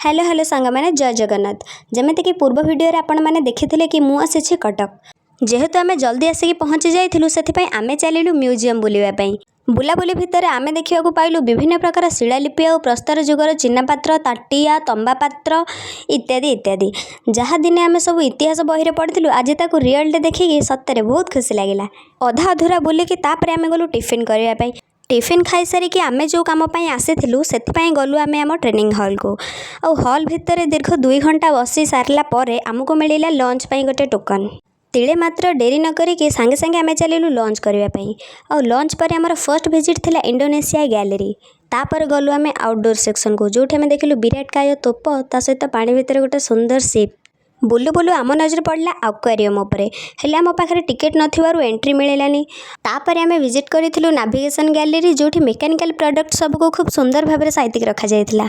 Hello hello ସାଙ୍ଗମାନେ, ଜୟ ଜଗନ୍ନାଥ। ଯେମିତିକି ପୂର୍ବ ଭିଡ଼ିଓରେ ଆପଣମାନେ ଦେଖିଥିଲେ କି ମୁଁ ଆସିଛି କଟକ। ଯେହେତୁ ଆମେ ଜଲ୍ଦି ଆସିକି ପହଞ୍ଚି ଯାଇଥିଲୁ, ସେଥିପାଇଁ ଆମେ ଚାଲିଲୁ ମ୍ୟୁଜିୟମ୍ ବୁଲିବା ପାଇଁ। ବୁଲାବୁଲି ଭିତରେ ଆମେ ଦେଖିବାକୁ ପାଇଲୁ ବିଭିନ୍ନ ପ୍ରକାର ଶିଳାଲିପି ଆଉ ପ୍ରସ୍ତର ଯୁଗର ଚିନାପାତ୍ର, ତାଟିଆ, ତମ୍ବା ପାତ୍ର ଇତ୍ୟାଦି ଇତ୍ୟାଦି। ଯାହା ଦିନେ ଆମେ ସବୁ ଇତିହାସ ବହିରେ ପଢ଼ିଥିଲୁ, ଆଜି ତାକୁ ରିଅଲରେ ଦେଖିକି ସତରେ ବହୁତ ଖୁସି ଲାଗିଲା। ଅଧା ଅଧୁରା ବୁଲିକି ତାପରେ ଆମେ ଗଲୁ ଟିଫିନ୍ କରିବା ପାଇଁ। ଟିଫିନ୍ ଖାଇସାରିକି ଆମେ ଯେଉଁ କାମ ପାଇଁ ଆସିଥିଲୁ, ସେଥିପାଇଁ ଗଲୁ ଆମେ ଆମ ଟ୍ରେନିଂ ହଲ୍କୁ। ଆଉ ହଲ୍ ଭିତରେ ଦୀର୍ଘ 2 ଘଣ୍ଟା ବସି ସାରିଲା ପରେ ଆମକୁ ମିଳିଲା ଲଞ୍ଚ ପାଇଁ ଗୋଟେ ଟୋକନ୍। ତିଳେ ମାତ୍ର ଡେରି ନ କରିକି ସାଙ୍ଗେ ସାଙ୍ଗେ ଆମେ ଚାଲିଲୁ ଲଞ୍ଚ କରିବା ପାଇଁ। ଆଉ ଲଞ୍ଚ ପରେ ଆମର ଫର୍ଷ୍ଟ ଭିଜିଟ୍ ଥିଲା ଇଣ୍ଡୋନେସିଆ ଗ୍ୟାଲେରୀ। ତାପରେ ଗଲୁ ଆମେ ଆଉଟଡୋର୍ ସେକ୍ସନକୁ, ଯେଉଁଠି ଆମେ ଦେଖିଲୁ ବିରାଟ କାୟ ତୋପ, ତା ସହିତ ପାଣି ଭିତରେ ଗୋଟେ ସୁନ୍ଦର ସିପ୍। ବୁଲୁ ବୁଲୁ ଆମ ନଜର ପଡ଼ିଲା ଆକ୍ୱାରିୟମ୍ ଉପରେ। ହେଲେ ଆମ ପାଖରେ ଟିକେଟ୍ ନଥିବାରୁ ଏଣ୍ଟ୍ରି ମିଳିଲାନି। ତାପରେ ଆମେ ଭିଜିଟ୍ କରିଥିଲୁ ନାଭିଗେସନ୍ ଗ୍ୟାଲେରୀ, ଯେଉଁଠି ମେକାନିକାଲ୍ ପ୍ରଡ଼କ୍ଟ ସବୁକୁ ଖୁବ୍ ସୁନ୍ଦର ଭାବରେ ସାଇତିକି ରଖାଯାଇଥିଲା।